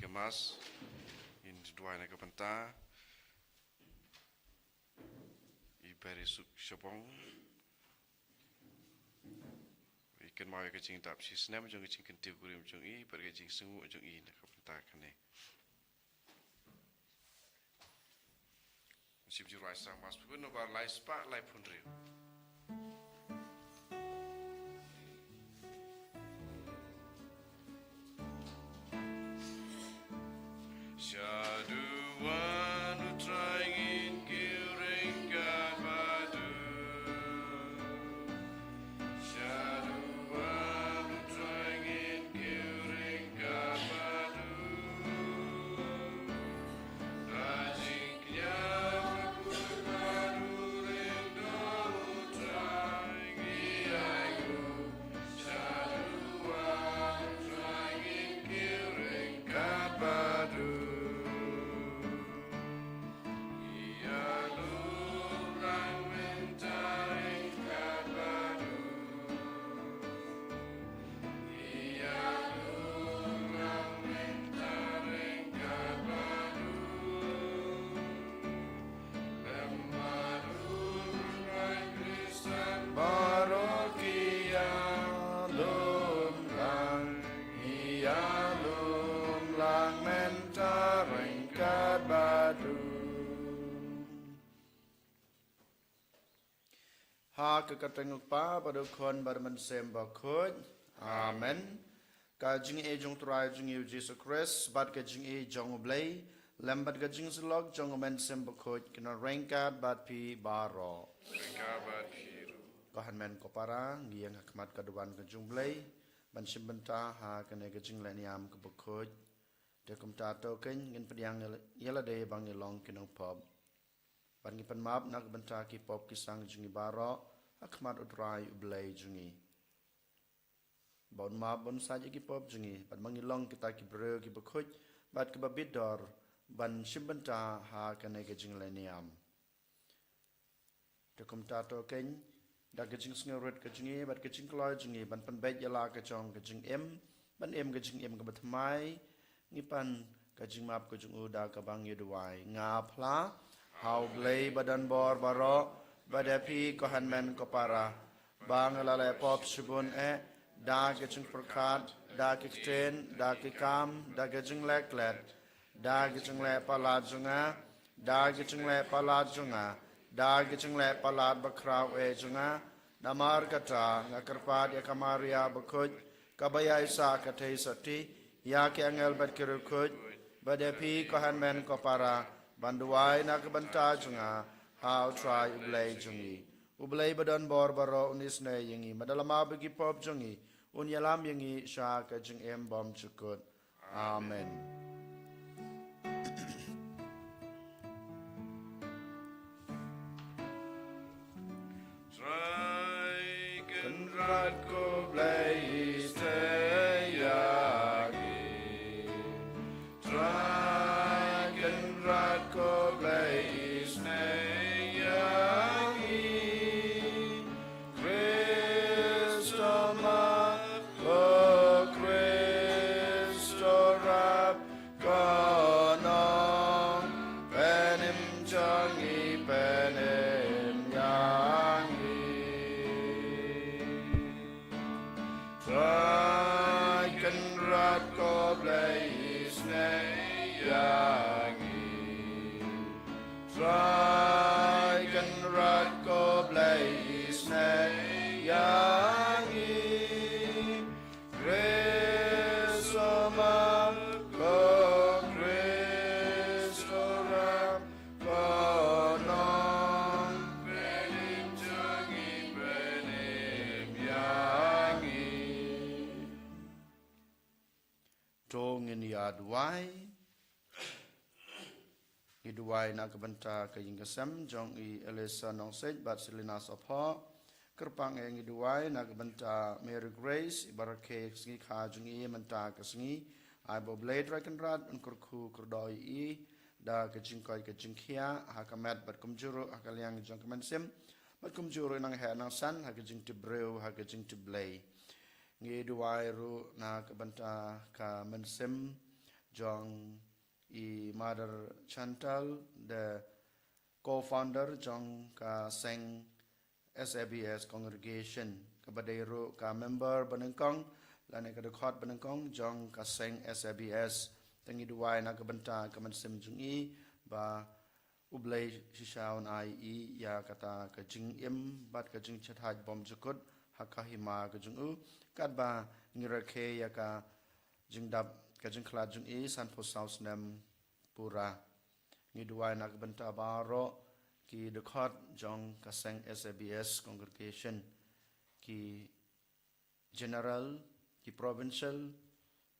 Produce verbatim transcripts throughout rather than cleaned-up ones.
Thomas, in duwai na ka bynta i Berisuk Shabong, i kynmaw ïa ka jingdap shi snem jong ka jingkyntiew kurim jong i, bad ka jingsngew jong i na ka bynta kane. Shim ju rai sang mas pun no bar lai spah lai pun riu. Shaduwan u Trai ngin kiew ryngkat bad u. Shaduwan u Trai ngin kiew ryngkat bad u. Baroh ki ïalum lang, ïalum lang mynta ryngkat bad u. Ha ka kyrteng u Kpa bad u Khun bad u Mynsiem Bakhuid. Amen. Ka jingïeit jong u Trai jong ngi u Jisu Khrist bad ka jingïeit jong u Blei lem bad ka jingsyllok jong u Mynsiem Bakhuid kin ryngkat bad phi baroh. Ryngkat bad phi ruh. Ko hynmen ko para, ngi ïeng ha khmat ka duwan ka jong u Blei ban shim bynta ha kane ka jingleh niam kaba khuid. Te kumta to kein ngin pdiang ïa lade ba ngi long ki nongpop. Bad ngi pan map na ka bynta ki pop ki sang jong ngi baroh ha khmat u Trai u Blei jong ngi. Ba un map, ba un sait ïa ki pop jong ngi bad ba ngi long kita ki briew kiba khuid bad kiba bit dor ban shim bynta ha kane ka jingleh niam. Te kumta to kein, da ka jingsngewrit ka jong ngi bad ka jingkloi jong ngi ban pynbeit ïa la ka jong ka jingim, ban im ka jingim kaba thymmai, ngi pan ka jingmap ka jong u da kaba ngi duwai. Nga phla ha u Blei ba don bor baroh, bad ïa phi ko hynmen ko para, ba nga la leh pop shibun eh, da ka jingpyrkhat, da ka ktien, da ka kam, da ka jingleh klet, da ka jingleh palat jong nga, da ka jingleh palat jong nga, da ka jingleh palat bakhraw eh jong nga. Namar kata nga kyrpad ïa ka Maria bakhuid, kaba ïaisah ka theisotti, ïa ki angel bad ki riewkhuid, bad ïa phi ko hynmen ko para, ban duwai na ka bynta jong nga ha u Trai u Blei jong ngi. U Blei ba don bor baroh un isynei ïa ngi, bad da la map ïa ki pop jong ngi, un ïalam ïa ngi sha ka jingim bymjukut. Amen. Trai Kynrad ko Blei isynei ïa ngi. Trai Kynrad ko Blei isynei ïa ngi. Khrist u map, ko Khrist u rap, ko Nongpynim jong ngi, pynim ïa ngi. Trai Kynrad ko Blei isynei ïa ngi. Trai Kynrad ko Blei isynei ïa ngi. Khrist u map, ko Khrist u rap, ko Nongpynim jong ngi, pynim ïa ngi. To ngin ïa duwai. Ngi duwai na ka bynta ka ïing ka sem jong i Elisa Nongseit bad Selina Sohphoh. Kyrpang eh ngi duwai na ka bynta Mary Grace, i ba rakhe ka sngi kha jong i mynta ka sngi. Ai ba U Blei Trai Kynrad un kyrkhu kyrdoh ïa i da ka jingkoit ka jingkhiah ha ka met bad kumjuh ruh ha ka liang jong ka mynsiem, bad kumjuh ruh nang heh nang san ha ka jingtip briew, ha ka jingtip Blei. Ngi duwai ruh na ka bynta ka mynsiem jong i Mother Chantal, the co-founder jong ka seng S A B S congregation, kaba dei ruh ka member banyngkong lane ka dkhot banyngkong jong ka seng S A B S. Te ngi duwai na ka bynta ka mynsiem jong i ba U Blei shisha un ai i ïa kata ka jingim bad ka jingshahid bymjukut ha ka hima ka jong u, katba ngi rakhe ïa ka jingdap ka jingkhlad jong i sanphew saw snem pura. Ngi duwai na ka bynta baroh ki dkhot jong ka seng S A B S congregation, ki general, ki provincial,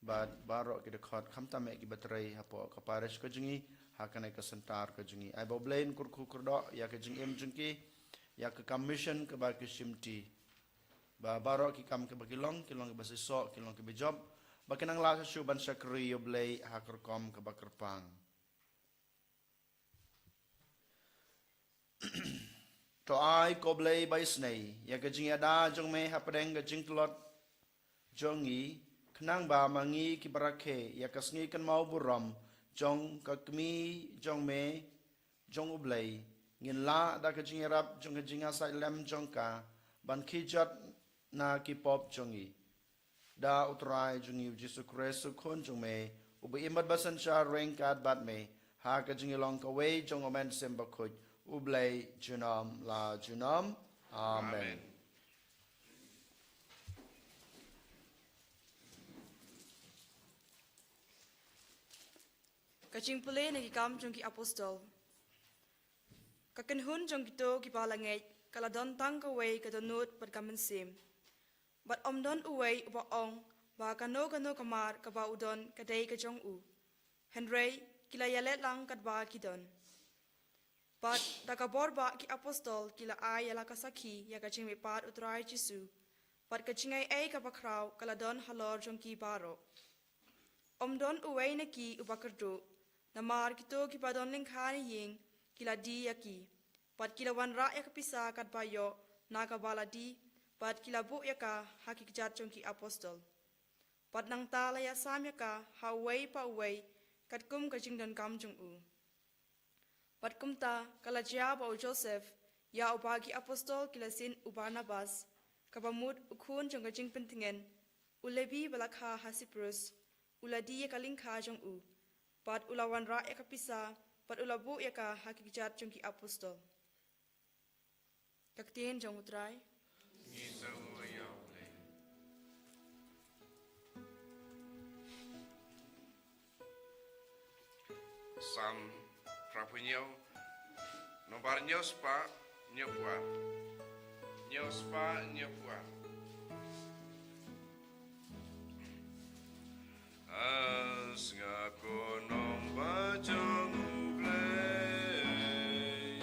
bad baroh ki dkhot khamtam eh kiba trei hapoh ka parish ka jong i, ha kane ka center ka jong i. Ai ba U Blei un kyrkhu kyrdoh ïa ka jingim jong ki, ïa ka kam mission kaba ki shimti. Ba baroh ki kam kiba ki long, ki long kiba shisha, ki long kiba jop, ba ki nang lah shuh ban shakri ïa U Blei ha ka rukom kaba kyrpang. To ai ko Blei ba isynei ïa ka jingïada jong me hapdeng ka jingtlot jong ngi, khnang ba ma ngi kiba rakhe ïa ka sngi kynmaw burom jong ka kmie jong me jong U Blei, ngin lah da ka jingïarap jong ka jingïasaid lem jong ka ban khie jot na ki pop jong ngi. Da U Trai jong ngi U Jisu Khrist U Khun jong me, uba im bad ba synshar ryngkat bad me ha ka jingïalong kawei jong U Mynsiem Bakhuid, U Blei junom la junom. Amen. Amen. Ka jingpule na ki Kam jong ki Apostol. Ka kynhun jong kito kiba la ngeit ka la don tang kawei ka dohnud bad ka mynsiem. Bad ym don uwei uba ong ba kano kano ka mar kaba u don ka dei ka jong u. Hynrei ki la ïaleh lang katba ki don. Bad da ka bor ba ki apostol ki la ai ïa la ka sakhi ïa ka jingmihpat U Trai Jisu, bad ka jingai ei kaba khraw ka la don halor jong ki baroh. Ym don uwei na ki uba kyrduh, namar kito kiba don lyngkha na ïing ki la die ïa ki, bad ki la wanrah ïa ka pisa katba ïoh na kaba la die, bad ki la buh ïa ka ha ki kjat jong ki apostol. Bad nangta la ïasam ïa ka ha uwei pa uwei katkum ka jingdonkam jong u. Bad kumta ka la jia ba u Joseph, ïa uba ki apostol ki la syn u Barnabas, kaba mut u khun jong ka jingpyntngen, u Lebi ba la kha ha Siprus, u la die ïa ka lyngkha jong u, bad u la wanrah ïa ka pisa, bad u la buh ïa ka ha ki kjat jong ki apostol. Ka ktien jong U Trai. Ngi sngewbha ïa U Blei. Salm phra phew hynñiew, nombar hynñiew spah hynñiew phew ar. Hynñiew spah hynñiew phew ar. Sngap ko nongbah jong U Blei,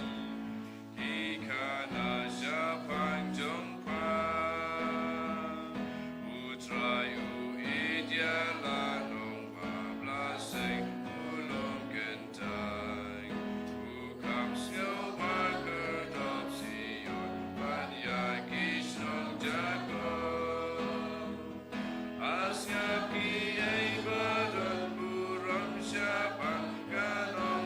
ki khynnah shaphang jong pha. U Trai u ïeit ïa la nongbah blasek u long kynthei. U kham sngewbha kyrdop Zion bad ïa ki shnong Jakob. A sngap kiei ba don burom shaphang ka nong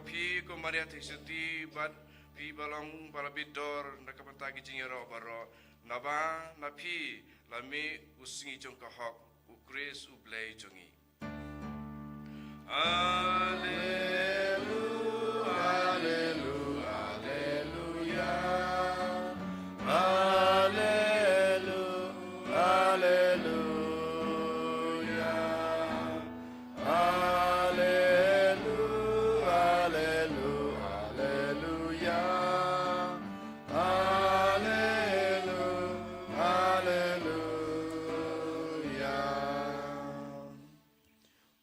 Phi ko Maria Theisotti, bad phi ba long ba la bit dor na ka bynta ki jingïaroh baroh, naba na phi la mih u sngi jong ka hok, u Khrist u Blei jong ngi. Alleluia, alleluia, alleluia. Alleluia, alleluia. Alleluia, alleluia, alleluia. Alleluia, alleluia.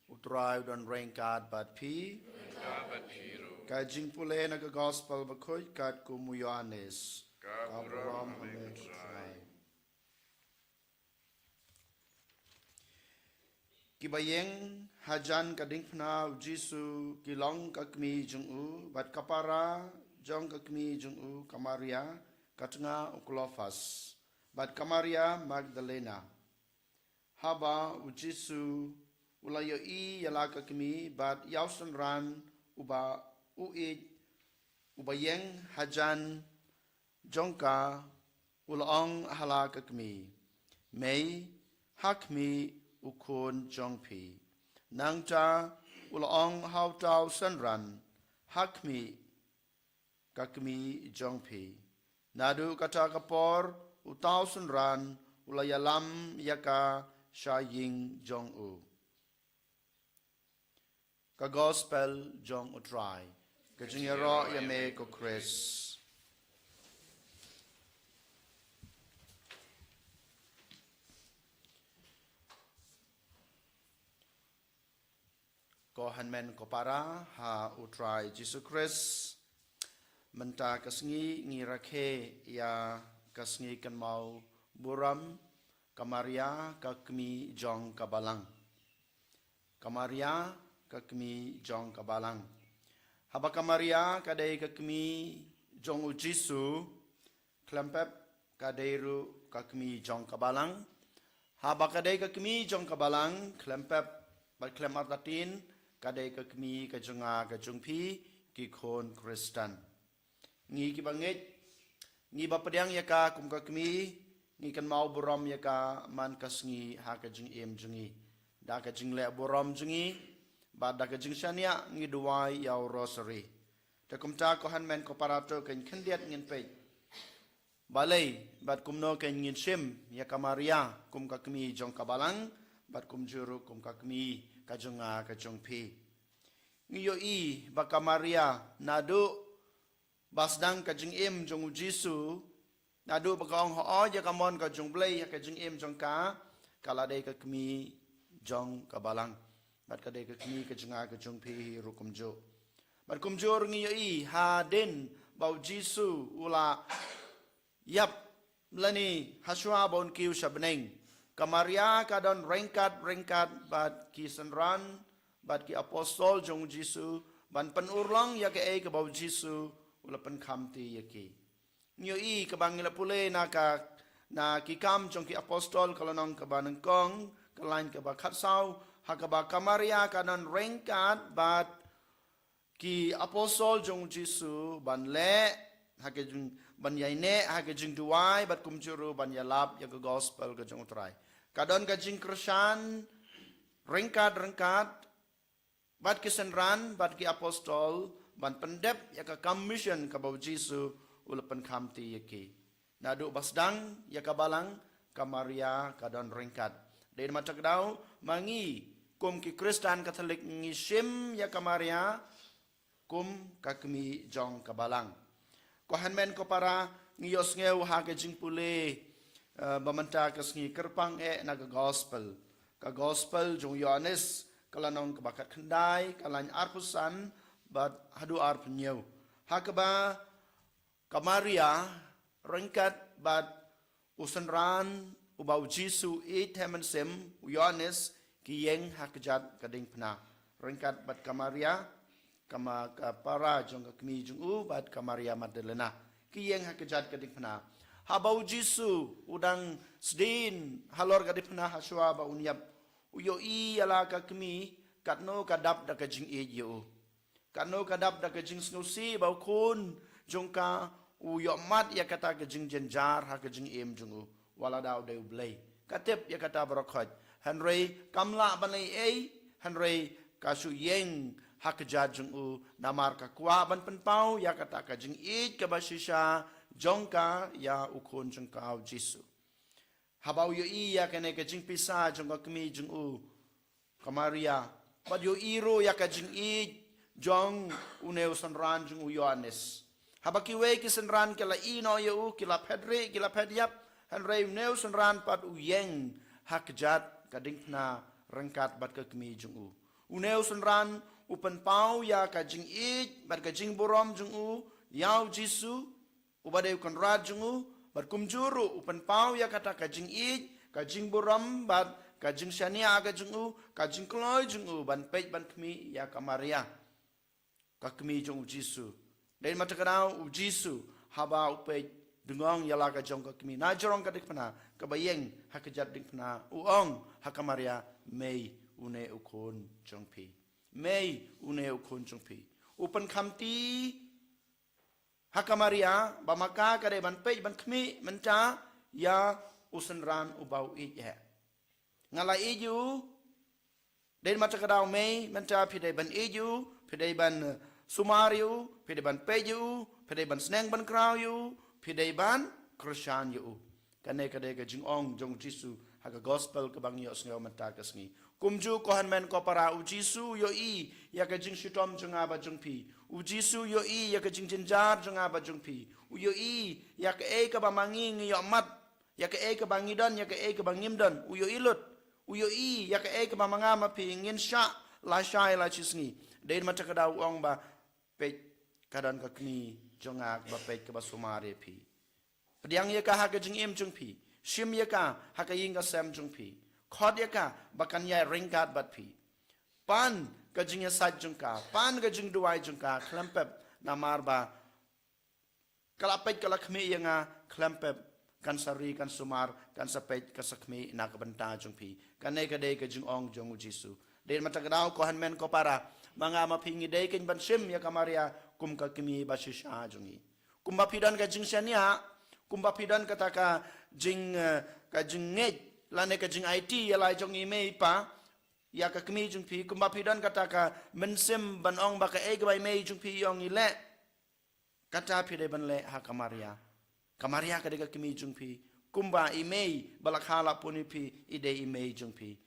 U Trai u don ryngkat bad phi. Ryngkat bad phi ruh. Ka jingpule na ka Gospel bakhuid katkum u Ïoannis. Ka burom ha me ko Trai. Kiba ïeng hajan ka diengphna u Jisu ki long ka kmie jong u, bad ka para jong ka kmie jong u ka Maria, ka tnga u Klopas, bad ka Maria Magdalena. Haba u Jisu u la ïohi ïa la ka kmie bad ïa u synran uba u ïeit, uba ïeng hajan jong ka, u la ong ha la ka kmie, Mei, ha khmih u khun jong phi. Nangta u la ong ha uta u synran, Ha khmih ka kmie jong phi. Naduh kata ka por uta u synran u la ïalam ïa ka sha ïing jong u. Ka Gospel jong u Trai. Ka jingïaroh ïa me ko Khrist. Ko hynmen ko para ha u Trai Jisu Khrist. Mynta ka sngi ngi rakhe ïa ka sngi kynmaw burom ka Maria ka kmie jong ka Balang. Ka Maria ka kmie jong ka Balang. Haba ka Maria ka dei ka kmie jong u Jisu, khlem pep ka dei ruh ka kmie jong ka Balang. Haba ka dei ka kmie jong ka Balang, khlem pep bad khlem artatien ka dei ka kmie ka jong nga ka jong phi, ki khun Khristan. Ngi kiba ngeit, ngi ba pdiang ïa ka kum ka kmie, ngi kynmaw burom ïa ka man ka sngi ha ka jingim jong ngi. Da ka jingleh burom jong ngi bad da ka jingshaniah ngi duwai ïa u Rosary. Te kumta ko hynmen ko para, to kan khyndiat ngin peit balei bad kumno kan ngin shim ïa ka Maria kum ka kmie jong ka Balang, bad kumjuh ruh kum ka kmie ka jong nga ka jong phi. Ngi ïohi ba ka Maria naduh ba sdang ka jingim jong u Jisu, naduh ba ka ong hooid ïa ka mon ka jong u Blei ha ka jingim jong ka, ka la dei ka kmie jong ka Balang. Bad ka dei ka kmie ka jong nga ka jong phi hi ruh kumjuh. Bad kumjuh ruh ngi ïohi hadien ba u Jisu u la ïap lane hashwa ba un kiew sha bneng, ka Maria ka don ryngkat ryngkat bad ki synran bad ki apostol jong u Jisu ban pynurlong ïa kaei kaba u Jisu u la pynkhamti ïa ki. Ngi ïohi kaba ngi la pule na ka, na Ki Kam jong ki Apostol ka lynnong kaba nyngkong, ka lain kaba khatsaw, ha kaba ka Maria ka don ryngkat bad ki apostol jong u Jisu ban leh ha ka jing, ban ïaineh ha ka jingduwai bad kumjuh ruh ban ïalap ïa ka Gospel ka jong u Trai. Ka don ka jingkyrshan ryngkat ryngkat bad ki synran bad ki apostol ban pyndep ïa ka kam mission kaba u Jisu u la pynkhamti ïa ki. Naduh ba sdang ïa ka Balang, ka Maria ka don ryngkat. Dei na kata ka daw ma ngi kum ki Khristan Katholik ngi shim ïa ka Maria kum ka kmie jong ka Balang. Ko hynmen ko para, ngi ïohsngew ha ka jingpule, eh, ba mynta ka sngi kyrpang eh na ka Gospel. Ka Gospel jong u Ïoannis, ka lynnong kaba khatkhyndai, ka lain arphew san bad haduh arphew hynñiew. Ha kaba ka Maria ryngkat bad u synran uba u Jisu u ïeit ha mynsiem, u Ïoannis, ki ïeng ha kjat ka diengphna ryngkat bad ka Maria, ka ma, ka para jong ka kmie jong u bad ka Maria Magdalena. Ki ïeng ha kjat ka diengphna. Haba u Jisu u dang sdien halor ka diengphna hashwa ba un ïap, u ïohi ïa la ka kmie katno ka dap da ka jingïeit ïa u. Katno ka dap da ka jingsngewsih ba u khun jong ka u ïohmad ïa kata ka jingjynjar ha ka jingim jong u, wat la da u dei u blei. Ka tip ïa kata baroh khoit. Hynrei kam lah ban leh ei ei, hynrei ka shu ïeng ha kjat jong u, namar ka kwah ban pynpaw ïa kata ka jingïeit kaba shisha jong ka ïa u khun jong ka u Jisu. Haba u ïohi ïa kane ka jingpisa jong ka kmie jong u, ka Maria, bad ïohi ruh ïa ka jingïeit jong une u synran jong u Ïoannis. Haba kiwei ki synran ki la ïehnoh ïa u, ki la phet rieh, ki la phet ïap, hynrei une u synran pat u ïeng ha kjat ka diengphna ryngkat bad ka kmie jong u. Une u synran u pynpaw ïa ka jingïeit bad ka jingburom jong u ïa u Jisu, uba dei u Kynrad jong u, bad kumjuh ruh u pynpaw ïa kata ka jingïeit, ka jingburom bad ka jingshaniah ka jong u, ka jingkloi jong u ban peit ban khmih ïa ka Maria, ka kmie jong u Jisu. Dei namar kata ka daw u Jisu, haba u peit dngong ïa la ka jong ka kmie na jrong ka diengphna kaba ïeng ha kjat diengphna, u ong ha ka Maria, mei, une u khun jong phi. Mei, une u khun jong phi. U pynkhamti ha ka Maria ba ma ka ka dei ban peit ban khmih mynta ïa u synran uba u ïeit eh. Nga la ïeit ïa u. Dei namar kata ka daw mei, mynta phi dei ban ïeit ïa u, phi dei ban, eh, sumar ïa u, phi dei ban peit ïa u, phi dei ban sneng ban kraw ïa u, phi dei ban kyrshan ïa u. Kane ka dei ka jingong jong u Jisu ha ka gospel kaba ngi ïohsngew mynta ka sngi. Kumjuh ko hynmen ko para, u Jisu u ïohi ïa ka jingshitom jong nga bad jong phi. U Jisu u ïohi ïa ka jingjynjar jong nga bad jong phi. U ïohi ïa kaei kaba ma ngi ngi ïohmad, ïa kaei kaba ngi don, ïa kaei kaba ngim don. U ïohi lut. U ïohi ïa kaei kaba ma nga ma phi ngin shah lashai lashisngi. Dei namar kata ka daw u ong ba, peit, ka don ka kmie jong nga kaba peit kaba sumar ïa phi. Pdiang ïa ka ha ka jingim jong phi. Shim ïa ka ha ka ïing ka sem jong phi. Khot ïa ka ba kan ïai ryngkat bad phi. Pan ka jingïasaid jong ka, pan ka jingduwai jong ka khlem pep, namar ba ka la peit ka la khmih ïa nga khlem pep, kan sa ri, kan sumar, kan sa peit, kan sa khmih na ka bynta jong phi. Kane ka dei ka jingong jong u Jisu. Dei namar kata ka daw ko hynmen ko para, ma nga ma phi ngi dei kein ban shim ïa ka Maria kum ka kmie ba shisha jong ngi. Kumba phi don ka jingshaniah, kumba phi don kata ka jing, eh, ka jingngeit lane ka jingaiti ïa la jong i mei i pa ïa ka kmie jong phi, kumba phi don kata ka mynsiem ban ong ba kaei kaba i mei jong phi i ong i leh, kata phi dei ban leh ha ka Maria. Ka Maria ka dei ka kmie jong phi. Kumba i mei ba la kha la pun ïa phi i dei i mei jong phi.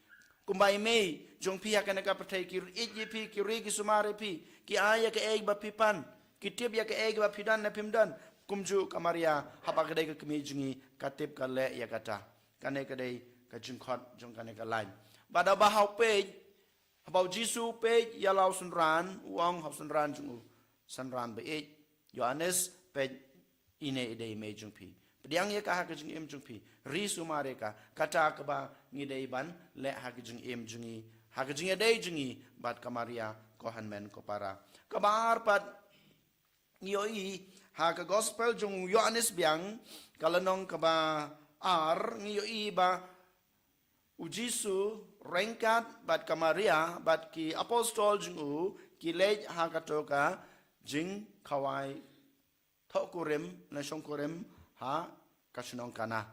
Kumba i mei jong phi ha kane ka pyrthei ki ïeit ïa phi, ki ri ki sumar ïa phi, ki ai ïa kaei ba phi pan, ki tip ïa kaei ba phi don ne phim don. Kumjuh ka Maria, haba ka dei ka kmie jong ngi, ka tip ka leh ïa kata. Kane ka dei ka jingkhot jong kane ka lain. Bad haba ha u peit, haba u Jisu u peit ïa la u synran, u ong ha u synran jong u, synran ba ïeit, Ïoannis, peit, ine i dei i mei jong phi. Pdiang ïa ka ha ka jingim jong phi. Ri sumar ïa ka. Kata kaba ngi dei ban leh ha ka jingim jong ngi, ha ka jingïadei jong ngi bad ka Maria, ko hynmen ko para. Kaba ar pat, ngi ïohi ha ka gospel jong u Ïoannis biang, ka lynnong kaba ar, ngi ïohi ba u Jisu ryngkat bad ka Maria bad ki apostol jong u ki leit ha kato ka jingkhawai thohkurim ne shongkurim ha ka shnong Kana.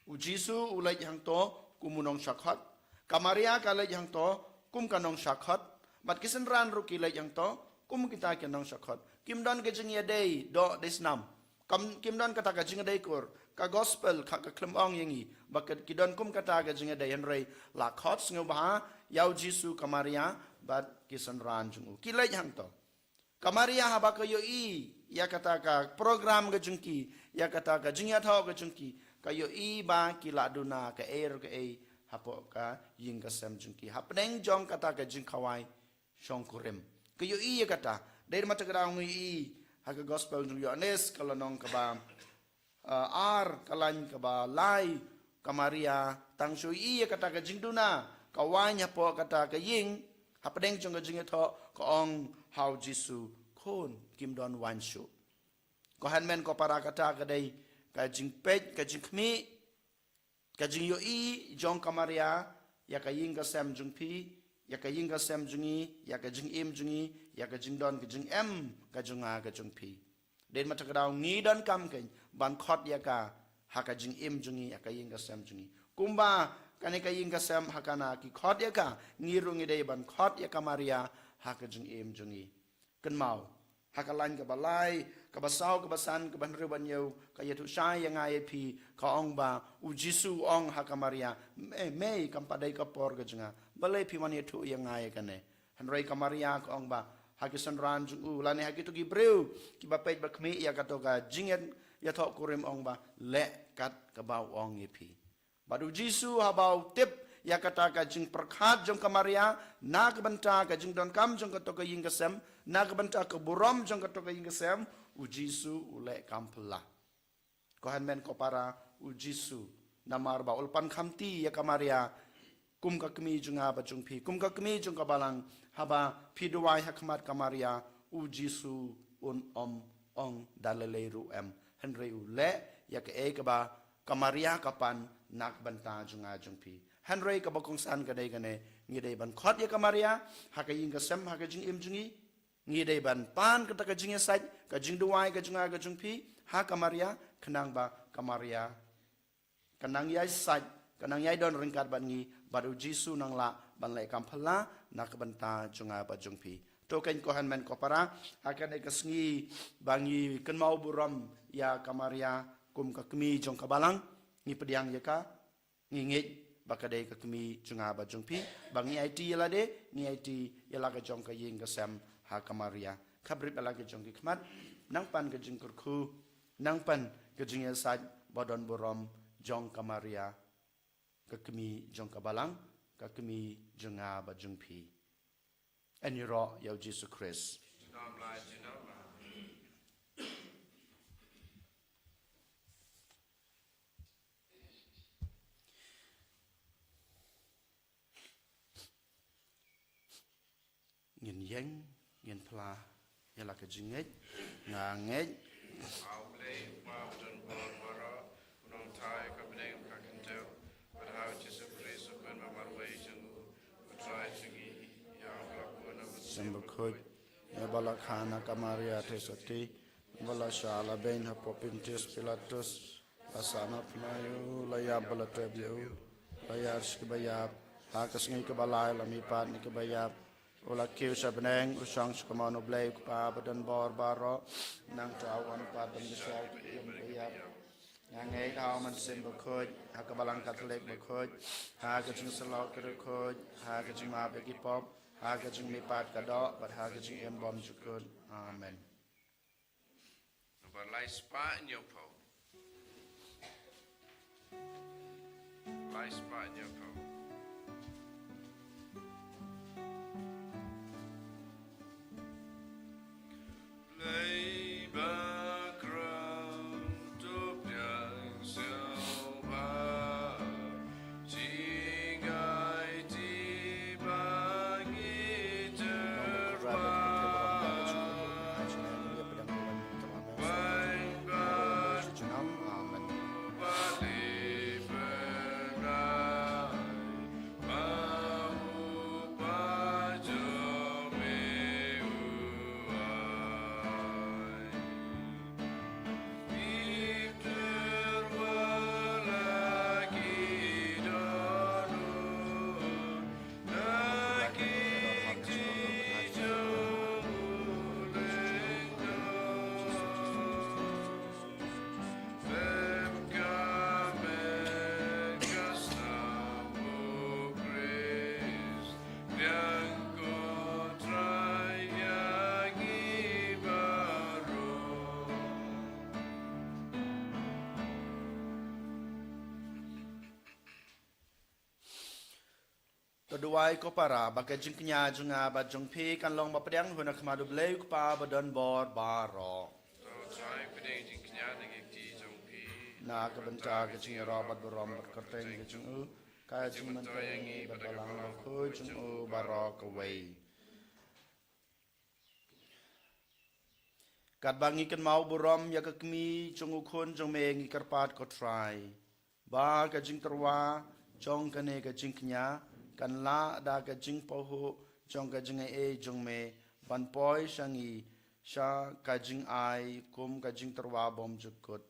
U Jisu u leit hangto kum u nongshah khot. Ka Maria ka leit hangto kum ka nongshah khot. Bad ki synran ruh ki leit hangto kum kita ki nongshah khot. Kim don ka jingïadei doh dei snam. Kam, kim don kata ka jingïadei kur. Ka gospel ka, ka khlem ong ïa ngi ba ki don kum kata ka jingïadei, hynrei la khot sngewbha ïa u Jisu, ka Maria bad ki synran jong u. Ki leit hangto. Ka Maria haba ka ïohi ïa kata ka program ka jong ki, ïa kata ka jingïathoh ka jong ki, ka ïohi ba ki la duna kaei re kaei hapoh ka ïing ka sem jong ki, hapdeng jong kata ka jingkhawai shongkurim. Ka ïohi ïa kata. Dei namar kata ka daw ngi ïohi ha ka gospel jong u Ïoannis, ka lynnong kaba, ah, ar, ka lain kaba lai, ka Maria tang shu ïohi ïa kata ka jingduna ka waiñ hapoh kata ka ïing, hapdeng jong ka jingïathoh, ka ong ha u Jisu, khun, kim don waiñ shuh. Ko hynmen ko para, kata ka dei ka jingpeit, ka jingkhmih, ka jingïohi jong ka Maria ïa ka ïing ka sem jong phi, ïa ka ïing ka sem jong ngi, ïa ka jingim jong ngi, ïa ka jingdon ka jingem ka jong nga ka jong phi. Dei ma ta ka daw ngi donkam kein ban khot ïa ka ha ka jingim jong ngi, ha ka ïing ka sem jong ngi. Kumba kane ka ïing ka sem ha kane ki khot ïa ka, ngi ruh ngi dei ban khot ïa ka Maria ha ka jingim jong ngi. Kynmaw, ha ka lain kaba lai, kaba saw, kaba san, kaba hynriew bad hynñiew, ka ïathuh shai ïa nga ïa phi, ka ong ba u Jisu u ong ha ka Maria, "Me, me, kam pat dei ka por ka jong nga. Balei phi wan ïathuh ïa nga ïa kane?" Hynrei ka Maria ka ong ba ha ki synran jong u, lane ha kito ki briew kiba peit ba khmih ïa kato ka jingïathoh kurim, ong ba, "Leh kat kaba u ong ïa phi." Bad u Jisu haba u tip ïa kata ka jingpyrkhat jong ka Maria na ka bynta ka jingdonkam jong kato ka ïing ka sem, na ka bynta ka burom jong kato ka ïing ka sem, u Jisu u leh kam phylla. Ko hynmen ko para, u Jisu namar ba u la pan khamti ïa ka Maria kum ka kmie jong nga bad jong phi, kum ka kmie jong ka Balang, haba phi duwai ha khmat ka Maria, u Jisu un ym ong da lei lei ruh em, hynrei u leh ïa kaei kaba ka Maria ka pan na ka bynta jong nga jong phi. Hynrei kaba kongsan ka dei kane, ngi dei ban khot ïa ka Maria ha ka ïing ka sem, ha ka jingim jong ngi. Ngi dei ban pan kata ka jingïasaid, ka jingduwai ka jong nga ka jong phi ha ka Maria, khnang ba ka Maria ka nang ïasaid, ka nang ïadon ryngkat bad ngi, bad u Jisu nang lah ban leh kam phylla na ka bynta jong nga bad jong phi. To kein ko hynmen ko para, ha kane ka sngi ba ngi kynmaw burom ïa ka Maria kum ka kmie jong ka Balang, ngi pdiang ïa ka, ngi ngeit ba ka dei ka kmie jong nga bad jong phi, ba ngi aiti ïa lade, ngi aiti ïa la ka jong ka ïing ka sem ha ka Maria. Khapbrip ïa la ka jong ki khmat, nang pan ka jingkyrkhu, nang pan ka jingïasaid ba don burom jong ka Maria, ka kmie jong ka Balang, ka kmie jong nga bad jong phi. Yn ïaroh ïa u Jisu Khrist. Ngin ïeng, ngin phla ïa la ka jingngeit. Nga ngeit. Ha U Blei, U Kpa badonbor baroh, U Nongthaw ïa ka bneng bad ka kyntiew, bad ha U Jisu Khrist, U Khun ba marwei jong U, U Trai jong ngi, ïa U Blei Khun, Mynsiem Bakhuid, ïa ba la kha na ka Maria Theisotti, ba la shah la beiñ hapoh Pontius Pilatus, la sahnarphna ïa U, la ïap bad la tep ïa U, la ïaid sha kiba ïap, ha ka sngi kaba lai la mihpat na kiba ïap, U la kiew sha bneng, U shong sha kamon U Blei U Kpa badonbor baroh, nangta un wan pat ban bishar ïa kiba ïap. Nga ngeit ha U Mynsiem Bakhuid, ha ka Balang Katholik bakhuid, ha ka jingsyllok ki riewkhuid, ha ka jingmap ïa ki pop, ha ka jingmihpat ka doh, bad ha ka jingim bymjukut. Amen. Nambar lai spah hynñiewphew. Lai spah hynñiewphew. Blei ba khrong, to pdiang sngewbha, jingaiti ba ngi tyrwa. Amen. To duwai ko para ba ka jingkñia jong nga bad jong phi kan long ba pdiang hun ha khmat U Blei U Kpa badonbor baroh. To Trai, pdiang jingkñia na ki kti jong phi. Na ka bynta ka jingïaroh bad burom bad kyrteng ka jong U, ka jingmyntoi ïa ngi bad Balang Bakhuid jong U baroh kawei. Katba ngi kynmaw burom ïa ka kmie jong U Khun jong Me, ngi kyrpad ko Trai ba ka jingtyrwa jong kane ka jingkñia kan lah da ka jingpynhuh jong ka jingaiei jong me ban poi sha ngi sha ka jingai kum ka jingtyrwa bymjukut.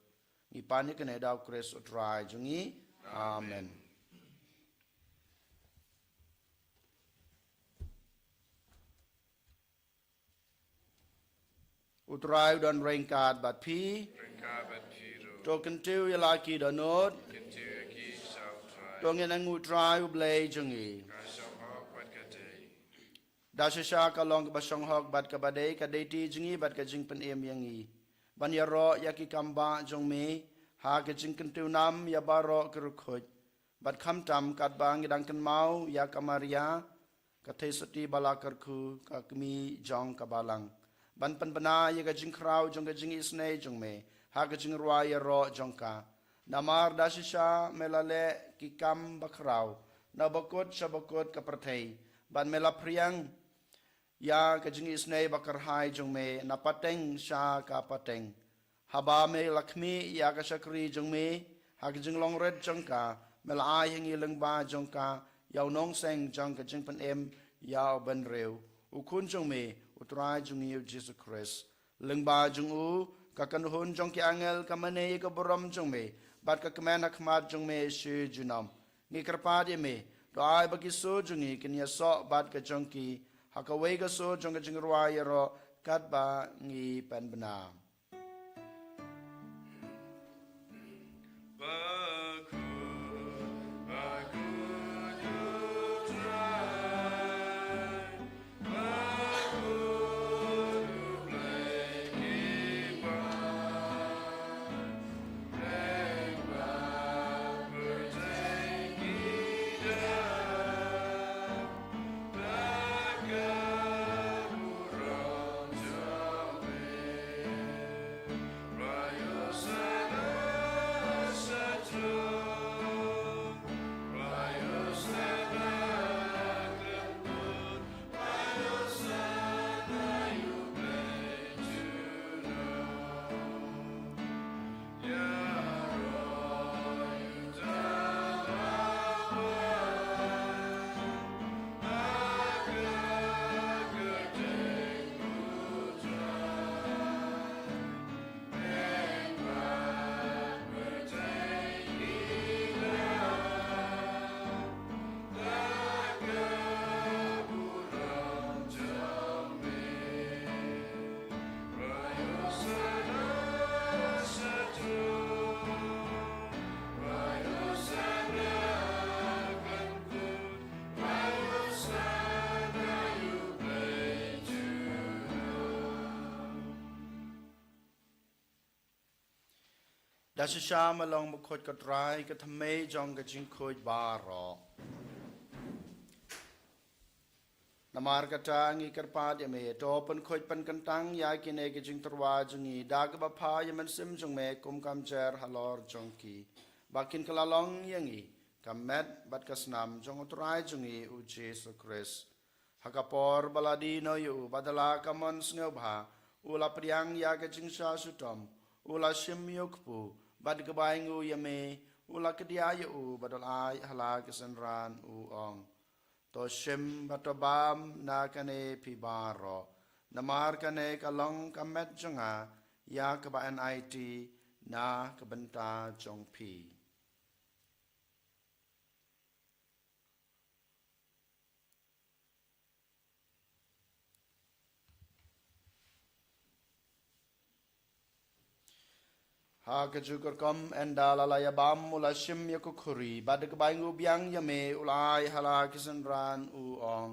Ngi pan ïa kane da U Khrist U Trai jong ngi. Amen. U Trai u don ryngkat bad phi. Ryngkat bad phi ruh. To kyntiew ïa la ki dohnud. Kyntiew ïa ki sha U Trai. To ngin ïa U Trai U Blei jong ngi. Ka shong hok bad ka dei. Da shisha ka long kaba shong hok bad kaba dei ka dei ti jong ngi bad ka jingpynim ïa ngi ban ïaroh ïa ki kam bah jong me ha ka jingkyntiew nam ïa baroh ki riewkhuid. Bad khamtam katba ngi dang kynmaw ïa ka Maria, ka theisotti ba la kyrkhu, ka kmie jong ka balang, ban pynbna ïa ka jingkhraw jong ka jingisynei jong me ha ka jingrwai ïaroh jong ka. Namar da shisha me la leh ki kam bakhraw na bakut sha bakut ka pyrthei, bad me la phriang ïa ka jingisynei bakyrhai jong me na pateng sha ka pateng. Haba me la khmih ïa ka shakri jong me ha ka jinglong rit jong ka, me la ai ha ngi lyngba jong ka ïa u nongseng jong ka jingpynim ïa u bynriew, u Khun jong me, U Trai jong ngi U Jisu Khrist. Lyngba jong u, ka kynhun jong ki angel ka mane ïa ka burom jong me, bad ka kmen ha khmat jong me shi junom. Ngi kyrpad ïa me, to ai ba ki sur jong ngi kin ïasoh bad ka jong ki ha kawei ka sur jong ka jingrwai ïaroh katba ngi pynbna. Da shisha me long bakhuid ko Trai, ka thymmei jong ka jingkhuid baroh. Namar kata ngi kyrpad ïa me, to pynkhuid pynkyntang ïa kine ki jingtyrwa jong ngi da kaba pha ïa u Mynsiem jong me kum ka mjer halor jong ki, ba kin kylla long ïa ngi ka met bad ka snam jong U Trai jong ngi U Jisu Khrist. Ha ka por ba la die noh ïa u bad da la ka mon sngewbha, u la pdiang ïa ka jingshah shitom, u la shim ïa u kpu, bad kaba ainguh ïa me, u la kdiah ïa u bad u la ai ha la ki synran, u ong: To shim bad to bam na kane phi baroh, namar kane ka long ka met jong nga ïa kaba yn aiti na ka bynta jong phi. Ha kajuh ka rukom ynda la la ïa bam, u la shim ïa ka khuri, bad da kaba ainguh biang ïa me, u la ai ha la ki synran, u ong: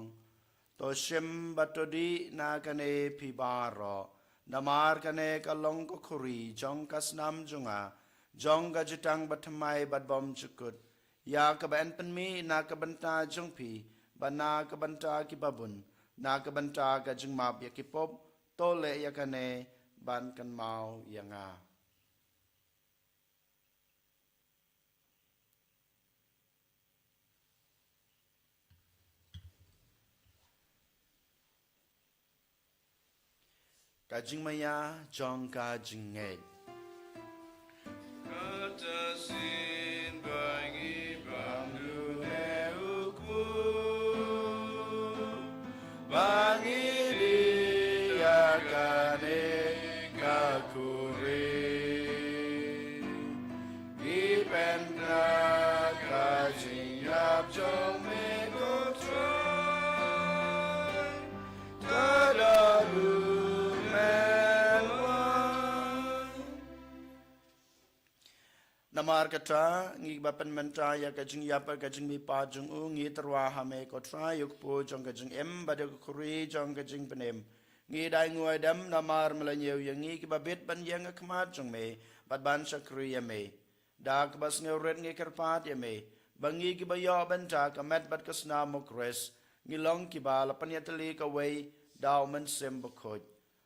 To shim bad to dih na kane phi baroh, namar kane ka long ka khuri jong ka snam jong nga, jong ka jutang bathymmai bad bymjukut, ïa kaba yn pynmih na ka bynta jong phi bad na ka bynta kiba bun, na ka bynta ka jingmap ïa ki pop. To leh ïa kane ban kynmaw ïa nga. Ka jingmaïa jong ka jingngeit. Kata shisien ba ngi bam dune u kpu. Namar kata, ngi ba pynmynta ïa ka jingïap bad ka jingmihpat jong u, ngi tyrwa ha me ko Trai, ïa u kpu jong ka jingim bad ïa ka khuri jong ka jingpynim. Ngi da ai nguh ai dem namar me la ñiew ïa ngi kiba bit ban ïeng ha khmat jong me bad ban shakri ïa me. Da kaba sngewrit ngi kyrpad ïa me ba ngi kiba ïoh bynta ka met bad ka snam u Khrist, ngi long kiba la pynïatylli kawei da u Mynsiem Bakhuid.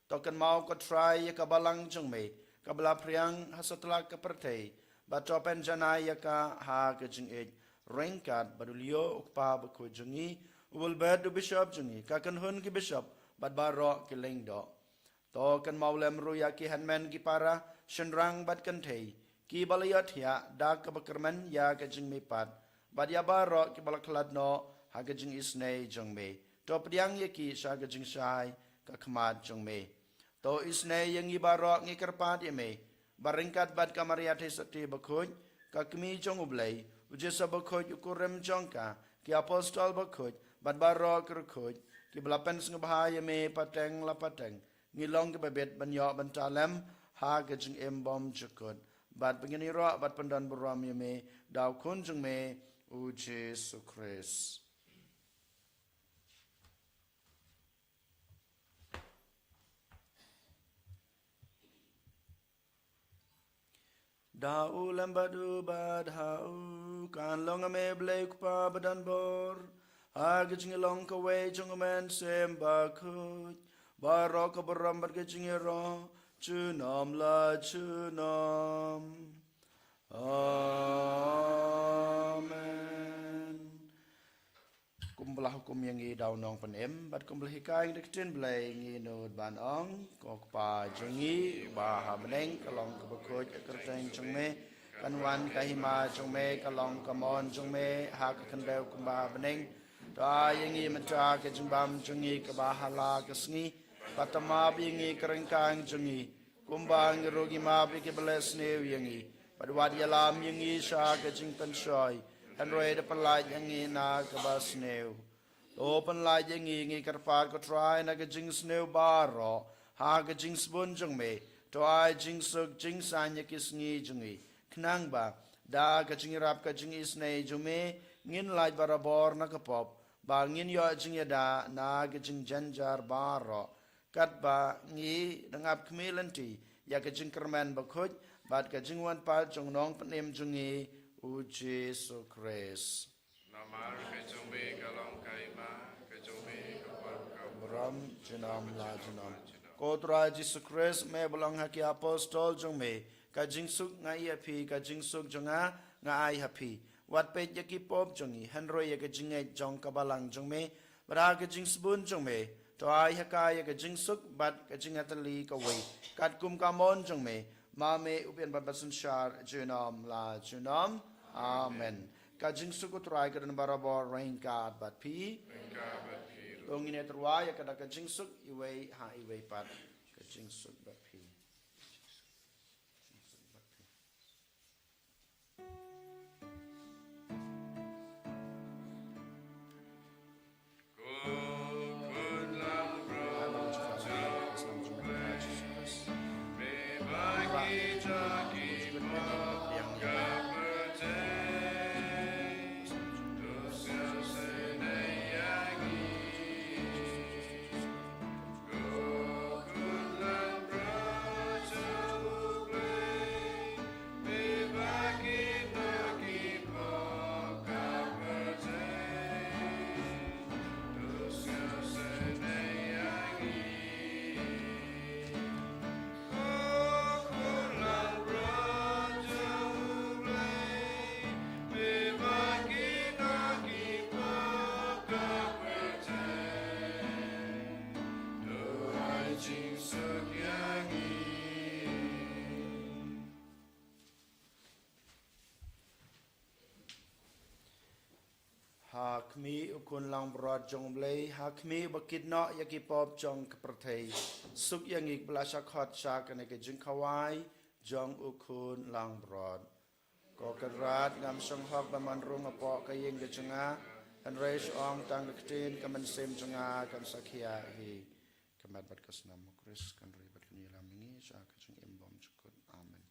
To kynmaw ko Trai ïa ka balang jong me kaba la phriang ha satlak ka pyrthei, bad to pynjanai ïa ka ha ka jingïeit ryngkat bad u Leo u kpa bakhuid jong ngi, u Wilbert u bishop jong ngi, ka kynhun ki bishop bad baroh ki lyngdoh. To kynmaw lem ruh ïa ki hynmen ki para, shynrang bad kynthei kiba la ïohthiah da kaba kyrmen ïa ka jingmihpat, bad ïa baroh kiba la khlad noh ha ka jingisynei jong me. To pdiang ïa ki sha ka jingshai ka khmat jong me. To isynei ïa ngi baroh, ngi kyrpad ïa me ba ryngkat bad ka Maria Theisotti Bakhuid, ka Kmie jong u Blei, u Joseph Bakhuid u kurim jong ka, ki apostol bakhuid bad baroh ki riewkhuid kiba la pynsngewbha ïa me pateng la pateng, ngi long kiba bit ban ïoh bynta lem ha ka jingim bymjukut, bad ba ngin ïaroh bad pyndonburom ïa me da u Khun jong me, u Jisu Khrist. Da u lem bad u bad ha u, kan long ha me Blei u Kpa badonbor, ha ka jinglong kawei jong u Mynsiem Bakhuid, baroh ka burom bad ka jingïaroh junom la junom. Amen. Kumba la hukum ïa ngi da u Nongpynim, bad kumba la hikai ngi da ka ktien Blei, ngi nud ban ong: Ko Kpa jong ngi uba ha bneng, ka long kaba khuid ka kyrteng jong me, kan wan ka hima jong me, ka long ka mon jong me ha ka khyndew kumba ha bneng. To ai ïa ngi mynta ka jingbam jong ngi kaba ha la ka sngi, bad to map ïa ngi ka ryngkang jong ngi, kumba ngi ruh ngi map ïa kiba leh sniew ïa ngi, bad wat ïalam ïa ngi sha ka jingpynshoi, hynrei da pynlait ïa ngi na kaba sniew. To pynlait ïa ngi, ngi kyrpad ko Trai, na ka jingsniew baroh ha ka jingsbun jong me. To ai jingsuk jingsaiñ ïa ki sngi jong ngi, khnang ba da ka jingïarap ka jingisynei jong me, ngin lait barabor na ka pop, ba ngin ïoh jingïada na ka jingjynjar baroh, katba ngi dang ap khmih lynti ïa ka jingkyrmen bakhuid bad ka jingwan pat jong u Nongpynim jong ngi, u Jisu Khrist. Namar ka jong me ka long ka hima, ka jong me ka pop, ka burom junom la junom. Ko Trai Jisu Khrist, me ba la ong ha ki apostol jong me: Ka jingsuk nga ai ha phi, ka jingsuk jong nga nga ai ha phi. Wat peit ïa ki pop jong ngi, hynrei ïa ka jingngeit jong ka balang jong me. Bad ha ka jingsbun jong me, to ai ha ka ïa ka jingsuk bad ka jingïatylli kawei, katkum ka mon jong me, ma me u Blei ba synshar junom la junom. Amen. Ka jingsuk u Trai ka don barabor ryngkat bad phi. Ryngkat bad phi ruh. To ngin ïatyrwa ïa ka da ka jingsuk iwei ha iwei pat. Ka jingsuk bad phi. Ha khmih u Khun langbrot jong u Blei, ha khmih ba kit noh ïa ki pop jong ka pyrthei, suk ïa ngi kiba la shah khot sha kane ka jingkhawai jong u Khun langbrot. Ko Kynrad, ngam shong hok ban wan rung hapoh ka ïing ka jong nga, hynrei shu ong tang ka ktien, ka mynsiem jong nga kan sa khiah hi. Ka met bad ka snam u Khrist kan ri bad kan ïalam ïa ngi sha ka jingim bymjukut. Amen.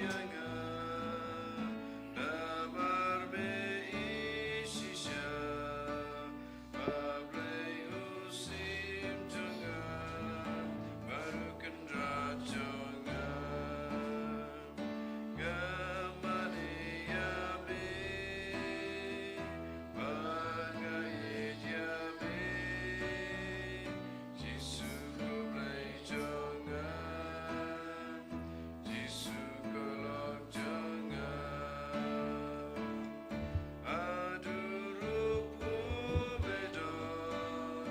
Nga, namar me i shisha, ba Blei u sim jong nga, bad u kynrad jong nga. Nga mane ïa me, bad nga ïeit ïa me. Jisu ko Blei jong nga, Jisu ko lok jong nga. Haduh ruh phi don,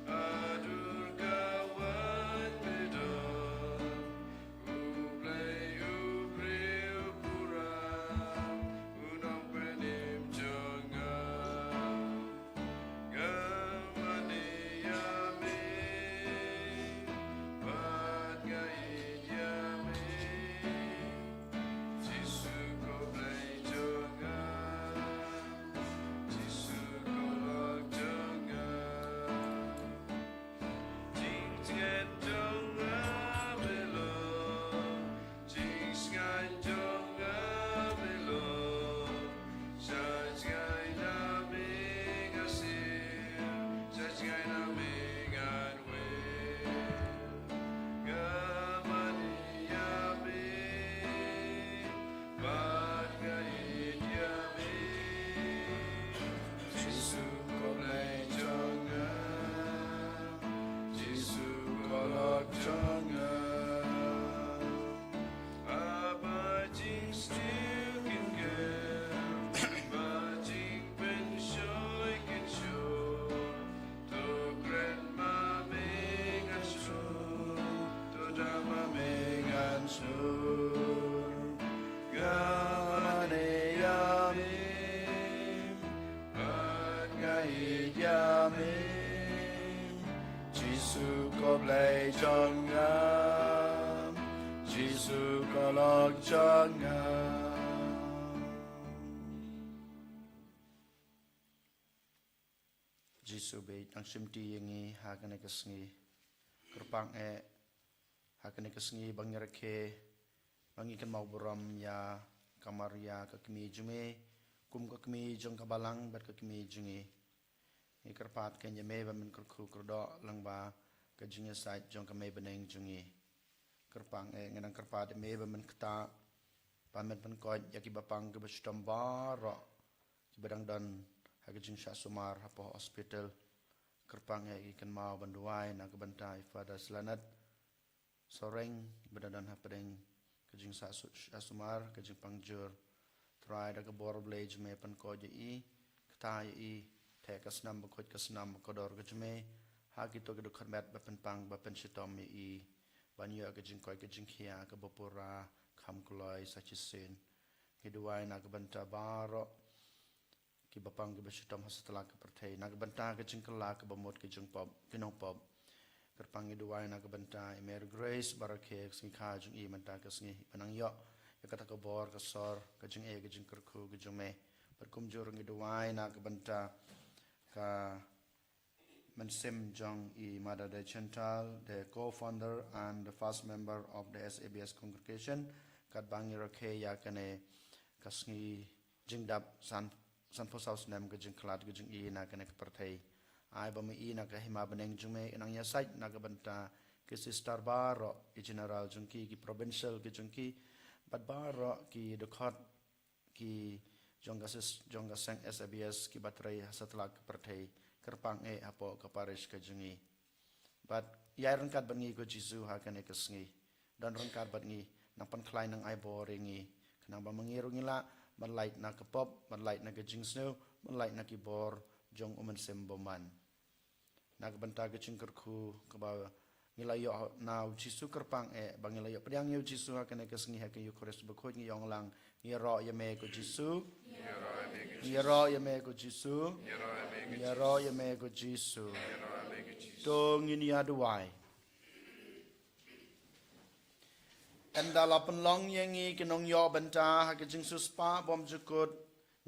haduh ka wan phi don. U Blei u briew pura, u nongpynim jong nga. Nga mane ïa me, bad nga ïeit ïa me. Jisu ko Blei jong nga, Jisu ko lok jong nga. Jingtngen jong nga me long, jingsngain jong nga me long. Sha jngai na me nga siew, sha jngai na me ngan wei. Nga mane ïa me, bad nga ïeit ïa me. Jisu ko Blei jong nga, Jisu ko lok jong nga. Haba jingsniew kin kem, ba jingpynshoi kin shong. To kren ma me ngan shlur, to da ma me ngan shlur. Nga mane ïa me, bad nga ïeit ïa me. Jisu ko Blei jong nga, Jisu ko lok jong nga. Jisu beit nang shimti ïa ngi ha kane ka sngi. Kyrpang eh ha kane ka sngi ba ngi rakhe, ba ngi kynmaw burom ïa ka Maria ka kmie jong me, kum ka kmie jong ka balang bad ka kmie jong ngi. Ngi kyrpad keiñ ïa me ban kyrkhu kyrdoh lyngba ka jingïasaid jong ka mei bneng jong ngi. Kyrpang eh ngi nang kyrpad ïa me ban kta, ban pynkoit ïa ki bapang ki bashitom baroh, ki ba dang don ha ka jingshah sumar hapoh hospital. Kyrpang eh ngi kynmaw ban duwai na ka bynta i Father Slanet Soreng ba dang don hapdeng ka jingshah su-, shah sumar, ka jingpang jur. Trai da ka bor Blei jong me pynkoit ïa i, kta ïa i, theh ka snam bakhuid ka snam bakordor ka jong me ha kito ki dkhot met ba pynpang ba pynshitom ïa i, ban ïoh ka jingkoit ka jingkhia kaba pura kham kloi sa shisien. Ngi duwai na ka bynta baroh ki bapang ki bashitom ha satlak ka pyrthei, na ka bynta ka jingkylla kaba mut ki jingpop, ki nongpop. Kyrpang ngi duwai na ka bynta i Mary Grace ba rakhe ka sngi kha jong i mynta ka sngi, ba nang ïoh ïa kata ka bor ka sor, ka jingeh ka jingkyrkhu ka jong me. Bad kumjuh ruh ngi duwai na ka bynta ka mynsiem jong i Mother de Chantal, the co-founder and the first member of the S A B S congregation, katba ngi rakhe ïa kane ka sngi jingdap san, sanphew saw snem ka jingkhlad ka jong i na kane ka pyrthei. Ai ba ma i na ka hima bneng jong me i nang ïasaid na ka bynta ki sister baroh, i general jong ki, ki provincial ki jong ki, bad baroh ki dkhot ki jong ka sis-, jong ka seng S A B S ki ba trei ha satlak ka pyrthei, kyrpang eh hapoh ka parish ka jong i. Bad ïai ryngkat bad ngi ko Jisu ha kane ka sngi. Don ryngkat bad ngi, nang pynkhlaiñ nang ai bor ïa ngi. Khnang ba ma ngi ruh ngi lah ban lait na ka pop, ban lait na ka jingsniew, ban lait na ki bor jong u Mynsiem Bymman. Na ka bynta ka jingkyrkhu kaba ngi la ïoh na u Jisu, kyrpang eh ba ngi la ïoh pdiang ïa u Jisu ha kane ka sngi ha ka Eucharist bakhuid, ngi ong lang, ngi ïaroh ïa me ko Jisu. Ngi ïaroh ïa me ko Jisu. Ngi ïaroh ïa me ko Jisu. To ngin ïa duwai. Ynda la pynlong ïa ngi ki nongïoh bynta ha ka jingsiewspah bymjukut,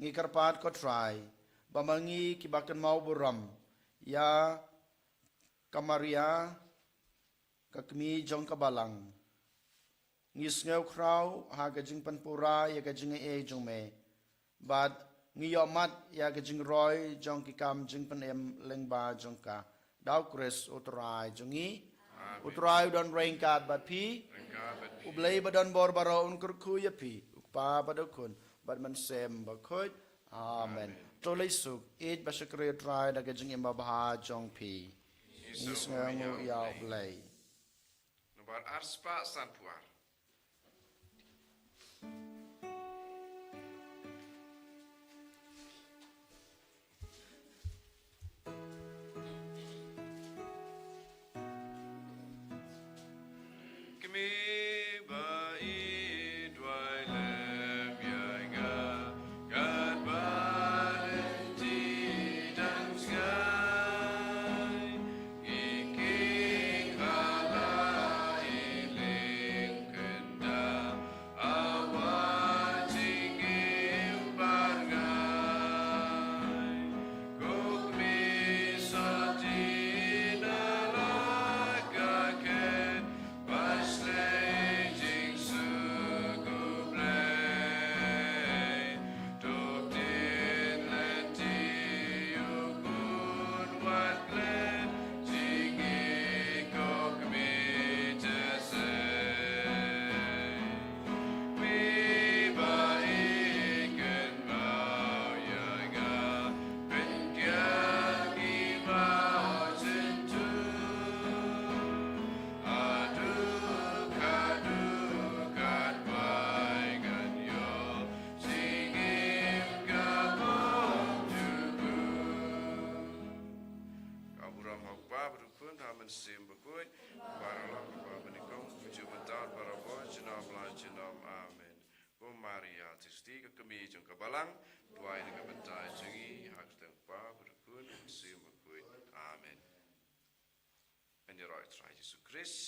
ngi kyrpad ko Trai ba ma ngi kiba kynmaw burom ïa ka Maria, ka kmie jong ka balang, Ngi sngew khraw ha ka jingpynpura ïa ka jingaiei jong me, bad ngi ïohmad ïa ka jingroi jong ki kam jingpynim lyngba jong ka, da U Khrist U Trai jong ngi. Amen. U Trai u don ryngkat bad phi. Ryngkat bad phi. U Blei badonbor baroh un kyrkhu ïa phi, U Kpa bad U Khun bad U Mynsiem Bakhuid. Amen. Amen. To leit suk, ïeit bad shakri U Trai da ka jingim babha jong phi. Ngi sngewnguh ïa U Blei. Nombar arspah sanphew ar. Kmie ba i duwai lem ïa nga, katba lynti dang sngewsih. Ngi king ha la i ling kynda, a wat jingim barngai. Ko Kmie, soti na la ka khet, ba shlei jingsuk U Blei. To ktien lynti u khun wat klet, jingïeit ko Kmie te sei. Kmie ba i kynmaw ïa nga, pyndiang i maw jyntu. Haduh, haduh katba ngan ïoh jingim kaba ym jukut. Ka burom ha U Kpa bad U Khun bad U Mynsiem Bakhuid, ba la ka ba nyngkong, ka juh mynta, barabor, junom la junom. Amen. Ko Maria Theisotti, ka Kmie jong ka Balang, duwai na ka bynta jong ngi, ha ka kyrteng U Kpa bad U Khun bad U Mynsiem Bakhuid. Amen. Ngan ïaroh ïa U Trai Jisu Khrist.